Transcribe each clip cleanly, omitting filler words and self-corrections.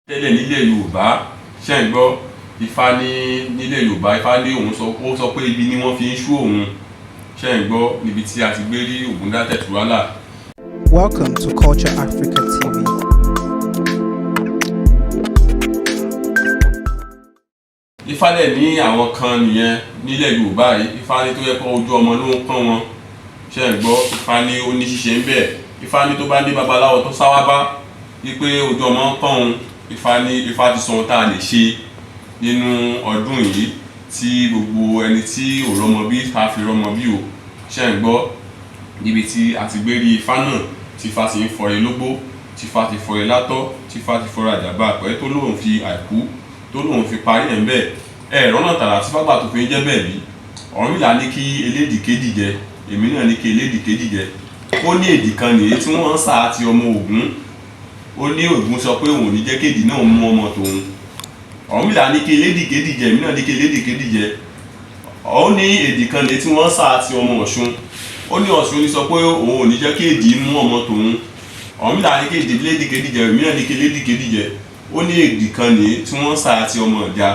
Tẹ́lẹ̀ nílẹ̀ Yorùbá, ṣe ń gbọ́? Ifá ní nílẹ̀ Yorùbá, Ifá ní òun sọ, ó sọ pé ibi ni wọ́n fi ń ṣú òun. Ṣe ń gbọ́? Níbi tí a ti gbé rí Ògúndá Tẹ̀túrálà. Welcome to Culture Africa TV. Ifá dẹ̀ ní àwọn kan nìyẹn nílẹ̀ Yorùbá yìí. Ifá ní tó yẹ kó ojú ọmọ ló ń pọ́n wọn. Ṣe ń gbọ́? Ifá ní ó ní ṣíṣe ń bẹ̀. Ifá ní tó bá ní babaláwo tó sáwá bá wípé ojú ọmọ ń pọ́n òun, Ifá ní Ifá ti sọ ohun tá a lè ṣe nínú ọdún yìí tí gbogbo ẹni tí ò rọ́mọ bí ká fi rọ́mọ bí o. Ṣe ń gbọ́? Níbi tí a ti gbé rí Ifá náà, tí Ifá ti ń fọre lógbó, tí Ifá ti fọre látọ́, tí Ifá ti fọre àjàbá pẹ́, tó lóun fi àìkú, tó lóun fi parí ẹ̀ ń bẹ̀. Ẹ rọ́nà tààrà tí fágbà tó fi ń jẹ́ bẹ́ẹ̀ bí. Ọ̀rúnmìlà ní kí elédì kejì jẹ, èmi náà ní kí elédì kejì jẹ. Ó ní èdì kan nìyí tí wọ́n ń sà àti ọmọ Ògún. Ó ní Ògún sọ pé òun ò ní jẹ́ kéèdì náà mú ọmọ tòun. Ọ̀rúnmìlà ní kí elédì kejì jẹ, èmi náà ní kí elédì kejì jẹ. Ó ní èdì kan nìyí tí wọ́n ń sà àti ọmọ Ọ̀ṣun. Ó ní Ọ̀ṣun ní sọ pé òun ò ní jẹ́ kéèdì mú ọmọ tòun. Ọ̀rúnmìlà ní kí elédì kejì jẹ, èmi náà ní kí elédì kejì jẹ. Ó ní èdì kan nìyí tí wọ́n ń sà àti ọmọ Ìjà.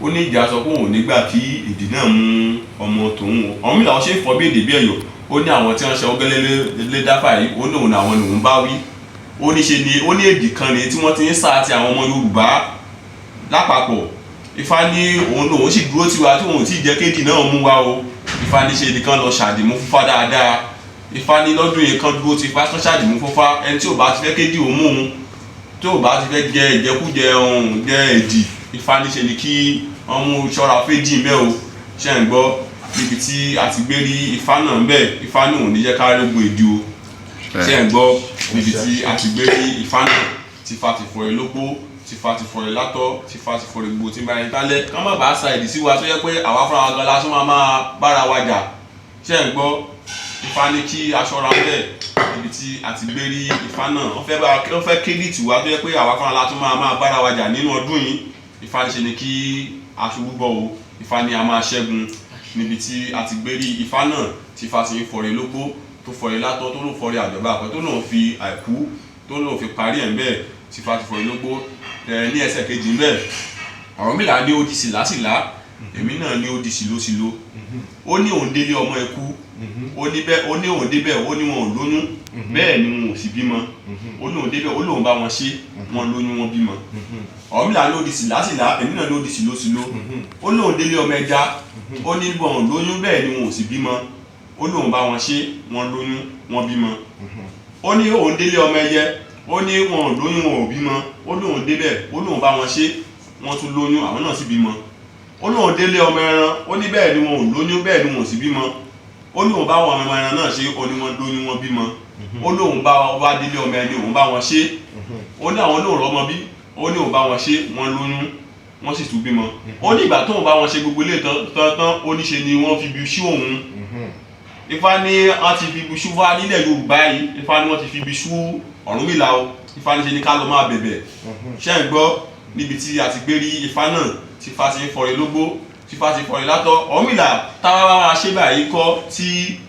Ó ní Ìjà sọ pé òun ò ní gbà kí èdì náà mú ọmọ tòun. Ọ̀rúnmìlà ó ṣe é fọ́ bí èdè bí ẹ̀yọ̀. Ó ní àwọn tí wọ́n ṣe ọgẹ́lẹ́ lé dáfà yìí, ó ní òun làwọn lòun bá wí. Ó ní ṣe ni ó ní èdì kan nìyí tí wọ́n ti ń sà àti àwọn ọmọ Yorùbá lápapọ̀. Ifá ní òun lòun sì dúró tiwa tí òun ò tí ì jẹ́ kéèdì náà mú wa o. Ifá ní ṣe nìkan lọ ṣàdìmú fúnfá dáadáa. Ifá ní lọ́dún yìí kan dúró ti Ifá kan ṣàdìmú fúnfá. Ẹni tí ò bá ti fẹ́ kéèdì òun mú òun, tí ò bá ti fẹ́ jẹ ìjẹkújẹ ọ̀hún jẹ èdì, Ifá ní ṣe ni kí wọ́n mú ṣọ́ra féjì ń bẹ́ o. Ṣe ń gbọ́? Níbi tí a ti gbé rí Ifá náà ń bẹ̀, Ifá ní òun ní jẹ́ ká rógun èdè o. Ṣe ń gbọ́? Níbi tí a ti gbé rí Ifá náà, tí Ifá ti fọ ẹ lógbó, tí Ifá ti fọ ẹ látọ́, tí Ifá ti fọ ẹ gbogbo tí ń bá ẹni tálẹ̀, kán má bàa sa èdè sí wa tó yẹ pé àwa fúnra wa gan lásán máa máa bára wa jà. Ṣe ń gbọ́? Ifá ní kí aṣọra ń bẹ̀. Níbi tí a ti gbé rí Ifá náà, wọ́n fẹ́ kédìtì wa tó yẹ pé àwa fúnra la tún máa máa bára wa jà nínú ọdún yìí. Ifá ní ṣe ni kí aṣubú bọ̀ o. Ifá ní a máa ṣẹ́gun. Níbi tí a ti gbé rí Ifá náà, tí Ifá ti ń fọre lógbó, tó fọre látọ́, tó ló fọre àjọba àpẹ, tó lóun fi àìkú, tó lóun fi parí ẹ̀ ń bẹ̀, tí Ifá ti fọre lógbó ẹ ní ẹsẹ̀ kejì ń bẹ̀. Ọ̀rúnmìlà ní ó di sìlásìlá, èmi náà ní ó di sìlósìló. Ó ní òun délé ọmọ ẹkú, ó ní bẹ́ẹ̀, ó ní òun débẹ̀, ó ní wọn ò lóyún, bẹ́ẹ̀ ni wọn ò sì bímọ. Ó ní òun débẹ̀, ó lóun bá wọn ṣe, wọn lóyún, wọn bímọ. Ọ̀rúnmìlà ló di sìlásìlá, èmi náà ló di sìlósìló. Ó lóun délé ọmọ ẹja, ó ní wọn ò lóyún, bẹ́ẹ̀ ni wọn ò sì bímọ. Ó lóun bá wọn ṣe, wọn lóyún, wọn bímọ. Ó ní òun délé ọmọ ẹyẹ, ó ní wọn ò lóyún, wọn ò bímọ. Ó lóun débẹ̀, ó lóun bá wọn ṣe, wọn tún lóyún, àwọn náà sì bímọ. Ó lóun délé ọmọ ẹran, ó ní bẹ́ẹ̀ ni wọn ò lóyún, bẹ́ẹ̀ ni wọn ò sì bímọ. Ó lóun bá wọn ọmọ ẹran náà ṣe, ó ní wọn lóyún, wọn bímọ. Ó lóun bá wá délé ọmọ ẹni, òun bá wọn ṣe. Ó ní àwọn lóun rọmọ bí. Ó ní òun bá wọn ṣe, wọn lóyún, wọn sì tún bímọ. Ó ní ìgbà tóun bá wọn ṣe gbogbo ilé tán tán, ó ní ṣe ni wọ́n fi bí sí òun. Ifá ní wọ́n ti fi ibi ṣú wá nílẹ̀ Yorùbá yìí. Ifá ní wọ́n ti fi ibi ṣú Ọ̀rúnmìlà o. Ifá ní ṣe ni ká lọ máa bẹ̀bẹ̀. Ṣé ń gbọ́? Níbi tí a ti gbé rí Ifá náà, tí Ifá ti ń fọre lógbó, tí Ifá ti fọre látọ̀. Ọ̀rúnmìlà táwa bá máa ṣe báyìí kọ́ tí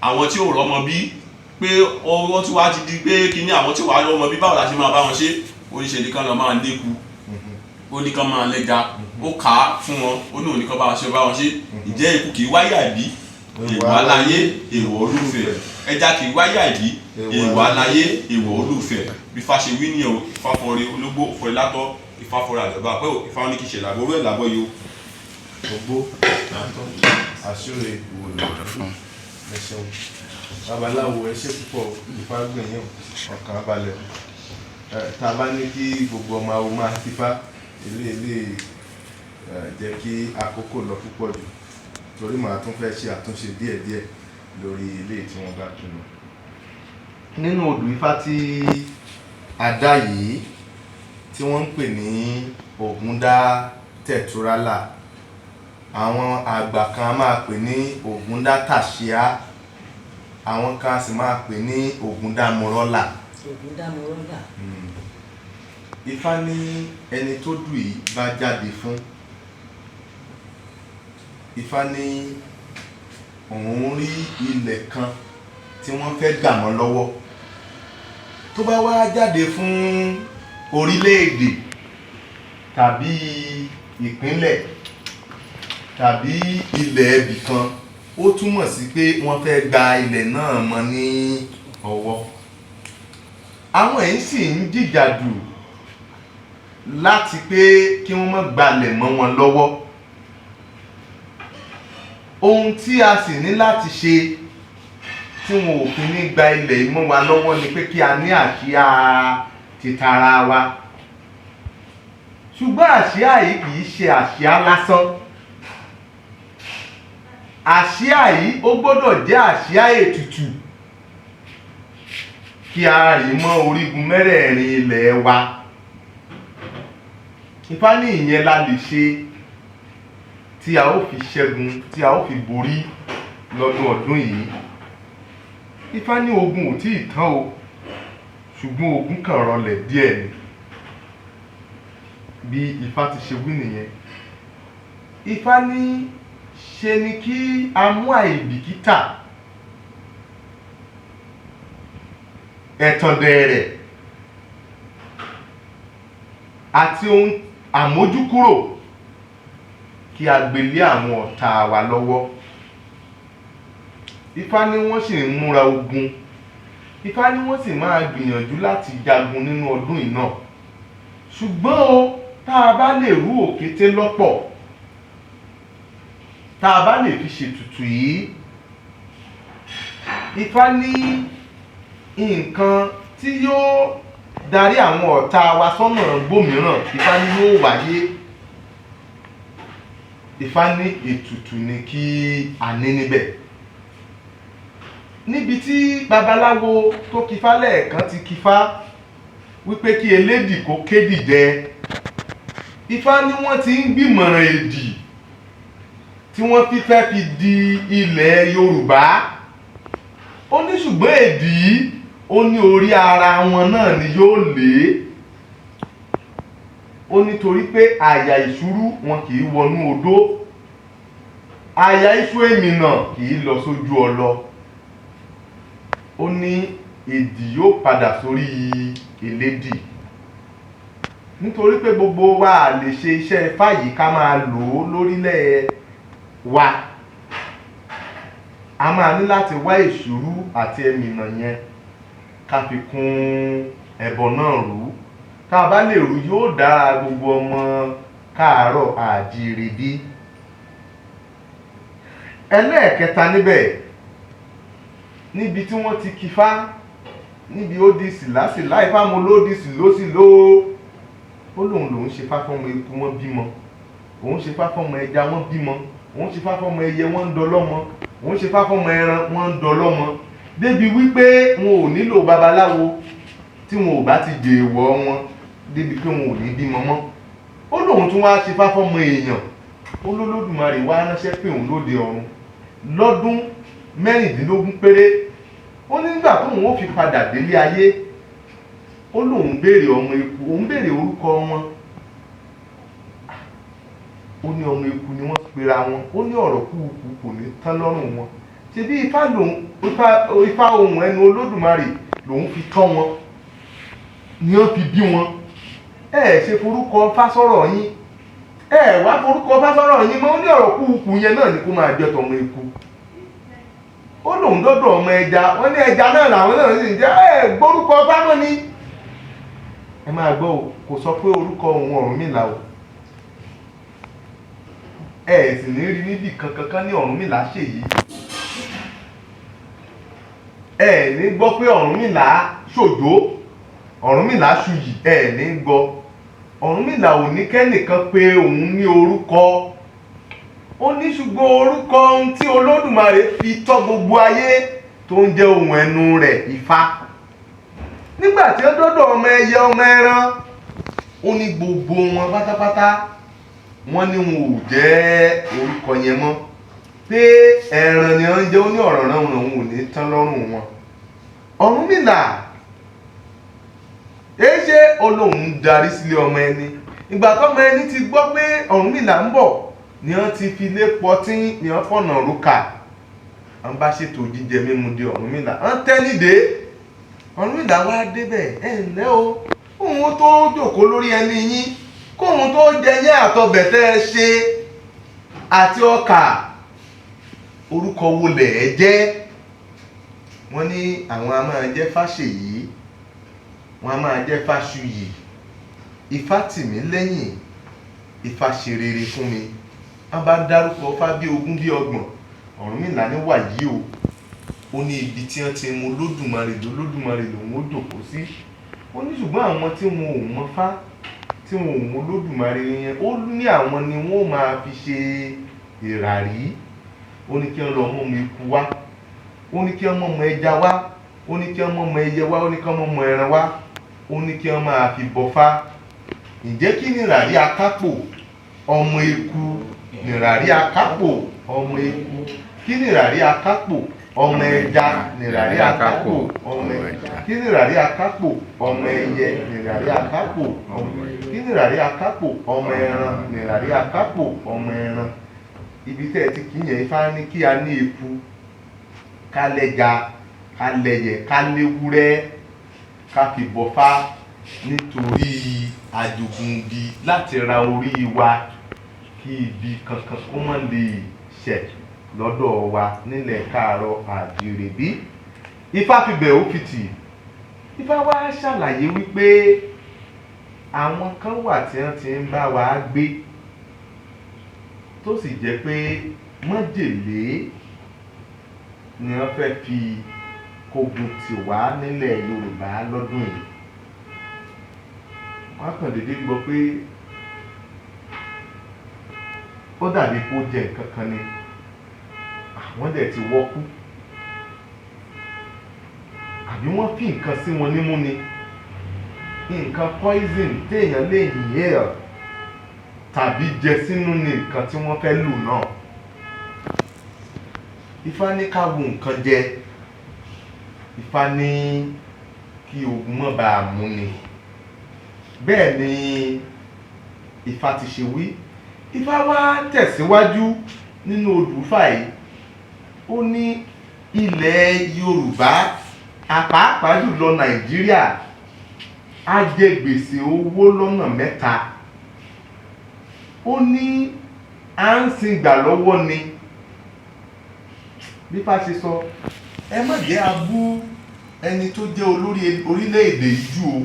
àwọn tí ò rọ́mọ bí, pé ọwọ́ tí wàá ti di pé kíní àwọn tí wàá rọ́mọ bí, báwo la ṣe máa bá wọn ṣe? Oníṣe nìkan lọ máa ń léku, ó ní kán máa lẹ́ja, ó kà á fún wọn. Ó ní òun ní kán bá wọn ṣe, bá wọn ṣe. Ìjẹ́ ikú kì í wáyé àìbí, èèwọ̀ aláyé, èèwọ̀ olúfẹ̀. Ẹja kì í wáyé àìbí, èèwọ̀ aláyé, èèwọ̀ olúfẹ̀. Bí Ifá ṣe wí nìyẹn o. Ifá fọre ológbó, fọre látọ̀, Ifá fọre àjọba pé o. Ifá ní kí ṣe làbọ̀ orú ẹ̀ làbọ̀ yìí o. Ogbó látọ̀ àṣírí ìwòlò, ẹ ṣeun babaláwo, ẹ ṣe púpọ̀. Ifá gbìyànjú, ọkàn balẹ̀. Tá a bá ní kí gbogbo ọmọ awo máa kífá ilé ilé, jẹ́ kí àkókò lọ púpọ̀ jù, torí màá tún fẹ́ ṣe àtúnṣe díẹ̀díẹ̀ lórí ilé tí wọ́n bá tún lọ. Nínú odù Ifá tí a dá yìí tí wọ́n ń pè ní Ògúndá Tẹ̀túrálà, àwọn àgbà kan a máa pè ní Ògúndá Tàṣíá, àwọn kan a sì máa pè ní Ògúndá Mọ́rọ́là. Ògúndá Mọ́rọ́là. Ifá ní ẹni tó dù yìí bá jáde fún, Ifá ní òun rí ilẹ̀ kan tí wọ́n fẹ́ gbà mọ́ lọ́wọ́. Tó bá wá jáde fún Orílẹ̀-èdè tàbí ìpínlẹ̀ tàbí ilẹ̀ ibì kan, ó túmọ̀ sí pé wọ́n fẹ́ gba ilẹ̀ náà mọ́ ní ọwọ́. Àwọn èyí sì ń jìjàdù láti pé kí wọ́n má gbalẹ̀ mọ́ wọn lọ́wọ́. Ohun tí a sì ní láti ṣe tí wọn ò fi ní gba ilẹ̀ yìí mọ́ wa lọ́wọ́ ni pé kí a ní àsíá titara wa. Ṣùgbọ́n àsíá yìí kì í ṣe àsíá lásán. Àsíá yìí, ó gbọ́dọ̀ jẹ́ àsíá ètùtù kí a rí mọ́ orígun mẹ́rẹ̀ẹ̀rin ilẹ̀ wa. Ifá ní ìyẹn la lè ṣe tí a ó fi ṣẹ́gun, tí a ó fi borí lọ́dún ọdún yìí. Ifá ní ogun ò tí ì tán o, ṣùgbọ́n ogun kàn rọlẹ̀ díẹ̀ ni. Bí Ifá ti ṣe wí nìyẹn. Ifá ní ṣe ni kí a mú àìbìkítà, ẹ̀tàndẹ̀ẹ̀rẹ̀ àti ohun àmójúkúrò kí a gbé lé àwọn ọ̀tá wa lọ́wọ́. Ifá ní wọ́n sì ń múra ogun. Ifá ní wọ́n sì máa gbìyànjú láti jagun nínú ọdún yìí náà, ṣùgbọ́n o, tá a bá lè rú òkété lọ́pọ̀, tá a bá lè fi ṣètùtù yìí, Ifá ní nǹkan tí yóò darí àwọn ọ̀tá wa sọ́nà gbòmíràn, Ifá ní yóò wáyé. Ifá ní ètùtù ni kí a ní níbẹ̀. Níbi tí babaláwo tó kífá lẹ́ẹ̀kan ti kífá wípé kí elédì kó kédì jẹ, Ifá ní wọ́n ti ń gbìmọ̀ràn èdì tí wọ́n fi fẹ́ fi di ilẹ̀ Yorùbá. Ó ní ṣùgbọ́n èdì yìí, ó ní orí ara wọn náà ni yóò lé. Ó nítorí pé àyà ìṣúrú wọn kì í wọnú odó, àyà iṣu èmìnà kì í lọ sójú ọlọ. Ó ní èdì yóò padà sórí elédì, nítorí pé gbogbo wa lè ṣe iṣẹ́ Ifá yìí ká máa lò ó lórílẹ̀ wa. A máa ní láti wá ìṣúrú àti ẹmìnà yẹn ká fi kún ẹbọ náà rú. Tá a bá lè rú, yóò dára gbogbo ọmọ káàárọ̀ àjíire bí. Ẹlẹ́ẹ̀kẹta níbẹ̀, níbi tí wọ́n ti kífá níbi ó di sìlásìlá, Ifá mo ló di sìlósìló. Ó lóun lòun ṣe fá fọ́mọ eku, wọ́n bímọ. Òun ṣe fá fọ́mọ ẹja, wọ́n bímọ. Òun ṣe fá fọ́mọ ẹyẹ, wọ́n ń dọlọ́mọ. Òun ṣe fá fọ́mọ ẹran, wọ́n ń dọlọ́mọ, débi wípé wọn ò nílò babaláwo tí wọn ò bá ti dèèwọ̀ wọn, débi pé wọn ò ní bímọ mọ́. Ó lóun tún wá ṣe fá fọ́mọ èèyàn. Ó lólódùmarè wá ránṣẹ́ pé òun lóde ọ̀run lọ́dún 16 péré. Ó ní nígbà tóun ó fi padà délé ayé, ó lóun béèrè ọmọ eku, òun béèrè orúkọ wọn. Ó ní ọmọ eku ni wọ́n pera wọn. Ó ní ọ̀rọ̀ kúùkù kò ní tán lọ́rùn wọn. Ṣebí Ifá lòun, Ifá ohun ẹnu Olódùmarè lòun fi tọ́ wọn ni wọ́n fi bí wọn. Ẹ ṣe forúkọ fásọ̀rọ̀ yín, ẹ wá forúkọ fásọ̀rọ̀ yín mọ́. Ó ní ọ̀rọ̀ kúùkù yẹn náà ni kó máa jẹ́ tọmọ eku. Ó lòun dọ́dọ̀ ọmọ ẹja, wọ́n ní ẹja náà làwọn náà sì ń jẹ́. Ẹ gbórúkọ fámọ́ ni. Ẹ máa gbọ́ o, kò sọ pé orúkọ òun Ọ̀rúnmìlà o. Ẹ sì ní rí níbì kankan kan ní Ọ̀rúnmìlà ṣèyí. Ẹ ní gbọ́ pé Ọ̀rúnmìlà ṣòjó, Ọ̀rúnmìlà ṣuyì, ẹ ní gbọ́. Ọ̀rúnmìlà ò ní kẹ́nìkan pé òun ní orúkọ. Ó ní ṣùgbọ́n orúkọ ohun tí Olódùmarè fi tọ́ gbogbo ayé tó ń jẹ́ ohun ẹnu rẹ̀, Ifá. Nígbà tí ó dọ́dọ̀ ọmọ ẹyẹ, ọmọ ẹran, ó ní gbogbo wọn pátápátá, wọ́n ní wọn ò jẹ́ orúkọ yẹn mọ́, pé ẹran ni wọ́n ń jẹ́. Ó ní ọ̀rọ̀ náà òun ò ní tán lọ́rùn wọn. Ọ̀rúnmìlà èé ṣe olóhùn darí sílé ọmọ ẹni. Ìgbà tọ́mọ ẹni ti gbọ́ pé Ọ̀rúnmìlà ń bọ̀ ni wọ́n ti fi lé pọtí, ni wọ́n fọ̀nà rókà, wọ́n bá ṣètò jíjẹ mímu de Ọ̀rúnmìlà, wọ́n tẹ́ nídèé. Ọ̀rúnmìlà wá débẹ̀. Ẹ ǹlẹ́ o. Kóun tó jòkó lórí ẹni yín, kóun tó jẹ yẹn àtọbẹ̀ tẹ́ ẹ ṣe àti ọkà, orúkọ wo lẹ̀ ẹ́ jẹ́? Wọ́n ní àwọn a máa jẹ́ Fáṣèyí, wọ́n a máa jẹ́ Fáṣuyì. Ifá tì mí lẹ́yìn, Ifá ṣe rere fún mi. Wọ́n bá dárúkọ Ifá bí 20 bí 30. Ọ̀rúnmìlà ní wàyí o, ó ní ibi tí wọ́n ti mú Olódùmarè lÓlódùmarè lòun ó jòkó sí. Ó ní ṣùgbọ́n àwọn tí wọn ò mọ Fá, tí wọn ò mọ Olódùmarè yẹn, ó ní àwọn ni wọ́n ó máa fi ṣe ìràrí. Ó ní kí wọ́n lọ mú ọmọ eku wá, ó ní kí wọ́n mú ọmọ ẹja wá, ó ní kí wọ́n mú ọmọ ẹyẹ wá, ó ní kí wọ́n mú ọmọ ẹran wá, ó ní kí wọ́n máa fi bọfá. Ǹjẹ́ kí ni ìràrí akápò? Ọmọ eku nìràrí akápò, ọmọ eku. Kí ni ìràrí akápò? Ọmọ ẹja nìràrí akápò, ọmọ ẹja. Kí ni ìràrí akápò? Ọmọ ẹyẹ nìràrí akápò, ọmọ. Kí ni ìràrí akápò? Ọmọ ẹran nìràrí akápò, ọmọ ẹran. Ibi tẹ́ ẹ ti kí yẹn, Ifá ní kí a ní eku, ká lẹ́ja, ká lẹ́yẹ, ká léwúrẹ́, ká fi bọfá nítorí àjogúnbi láti ra orí wa kí ibi kankan kó má lè ṣẹ̀ lọ́dọ̀ wa nílẹ̀ káàárọ̀ àjíire bí. Ifá fi bẹ̀ ó fi tì. Ifá wá ṣàlàyé wípé àwọn kan wà tí wọ́n ti ń bá wa gbé, tó sì jẹ́ pé májèlé ni wọ́n fẹ́ fi kógun tì wá nílẹ̀ Yorùbá lọ́dún yìí. Wọ́n á kàn dédé gbọ́ pé ó dàbí kó jẹ nǹkan kan ni, àwọn dẹ̀ ti wọ́kú, àbí wọ́n fi nǹkan sí wọn nímú ni, nǹkan poison téèyàn lè inhale tàbí jẹ sínú ni nǹkan tí wọ́n fẹ́ lò náà. Ifá ní ká wo nǹkan jẹ, Ifá ní kí ogun má bàa mú ni. Bẹ́ẹ̀ ni Ifá ti ṣe wí. Ifá wá tẹ̀síwájú nínú odù Ifá yìí. Ó ní ilẹ̀ Yorùbá, àpàápàá jùlọ Nàìjíríà, á jẹ gbèsè owó lọ́nà mẹ́ta. Ó ní à ń sin gbà lọ́wọ́ ni. Bí Ifá ṣe sọ, ẹ má jẹ́ a bú ẹni tó jẹ́ olórí orílẹ̀-èdè yìí jù o.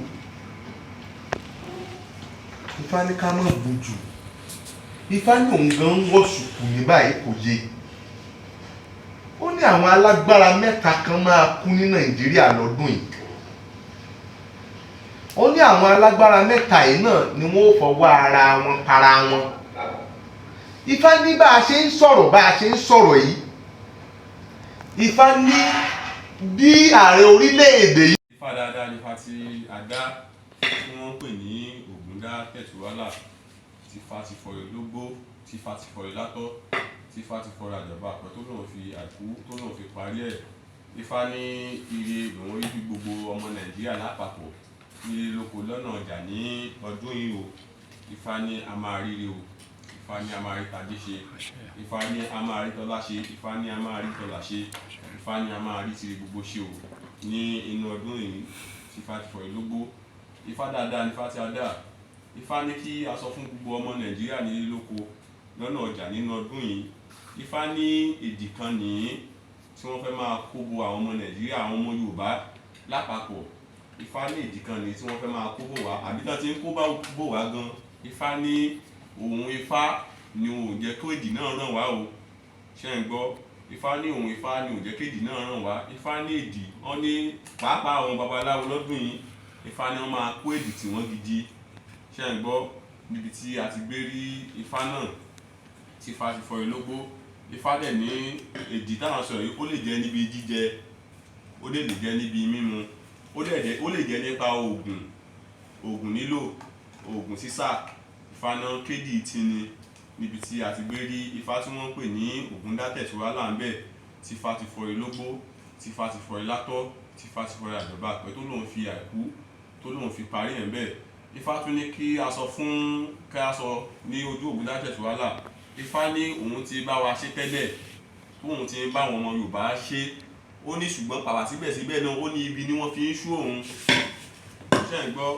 Ifá ní ká má bú jù. Ifá ní òun gan ń wọ̀ ṣùkù ní báyìí kò yé. Ó ní àwọn alágbára mẹ́ta kan máa kú ní Nàìjíríà lọ́dún yìí. Ó ní àwọn alágbára mẹ́ta yìí náà ni wọ́n ó fọwọ́ ara wọn para wọn. Ifá ní bá a ṣe ń sọ̀rọ̀, bá a ṣe ń sọ̀rọ̀ yìí, Ifá ní bí ààrẹ orílẹ̀-èdè yìí. Ifá dáadáa ni Ifá tí a dá tí wọ́n ń pè ní Ògúndá Tẹ̀túwálà, tí Ifá ti fọre lógbó, tí Ifá ti fọre látọ́, tí Ifá ti fọre àjọba àpẹ tó lóun fi àìkú tó lóun fi parí ẹ̀. Ifá ní ire lòun rí bí gbogbo ọmọ Nàìjíríà lápapọ̀ nílé lóko lọ́nà ọjà ní ọdún yìí o. Ifá ní a máa ríre o. Ifá ní a máa rí tajé ṣe. Ifá ní a máa rí tọ́lá ṣe. Ifá ní a máa rí tọ́lá ṣe. Ifá ní a máa rí tire gbogbo ṣe o ní inú ọdún yìí tí Ifá ti fọre lógbó. Ifá dáadáa ni Ifá tí a dá. Ifá ní kí a sọ fún gbogbo ọmọ Nàìjíríà nílé lóko lọ́nà ọjà nínú ọdún yìí. Ifá ní èdì kan nìyí tí wọ́n fẹ́ máa kó bo àwọn ọmọ Nàìjíríà, àwọn ọmọ Yorùbá lápapọ̀. Ifá ní èdì kan nìyí tí wọ́n fẹ́ máa kó bò wá, àbí tí wọ́n ti ń kó bò wá gan. Ifá ní òun Ifá ni òun ò jẹ́ kó èdì náà ràn wá o. Ṣé ẹ̀ ń gbọ́? Ifá ní òun Ifá ni ò jẹ́ kí èdì náà ràn wá. Ifá ní èdì, wọ́n ní pàápàá àwọn babaláwo lọ́dún yìí, Ifá ní wọ́n máa kó èdì tí wọ́n gidi. Ṣé ẹ̀ ń gbọ́? Níbi tí a ti gbé rí Ifá náà tí Ifá ti fọre lógbó. Ifá dẹ̀ ní èdì táwọn sọ yìí, ó lè jẹ́ níbi jíjẹ, ó dẹ̀ lè jẹ́ níbi mímu, ó dẹ̀ jẹ́, ó lè jẹ́ nípa òògùn, òògùn lílò, òògùn sísà. Ifá náà kédì tí ni níbi tí a ti gbé rí Ifá tí wọ́n ń pè ní Ògúndá Tẹ̀túwálà ń bẹ̀, tí Ifá ti fọre lógbó, tí Ifá ti fọre látọ́, tí Ifá ti fọre àjọba àpẹ tó lóun fi àìkú tó lóun fi parí ẹ̀ ń bẹ̀. Ifá tún ní kí a sọ fún, kí a sọ ní ojú Ògúndá Tẹ̀túwálà. Ifá ní òun ti bá wa ṣe tẹ́lẹ̀, tóun ti ń bá àwọn ọmọ Yorùbá ṣe. Ó ní ṣùgbọ́n pàpà síbẹ̀síbẹ̀ náà, ó ní ibi ni wọ́n fi ń ṣú òun. Ṣé ẹ̀ ń gbọ́?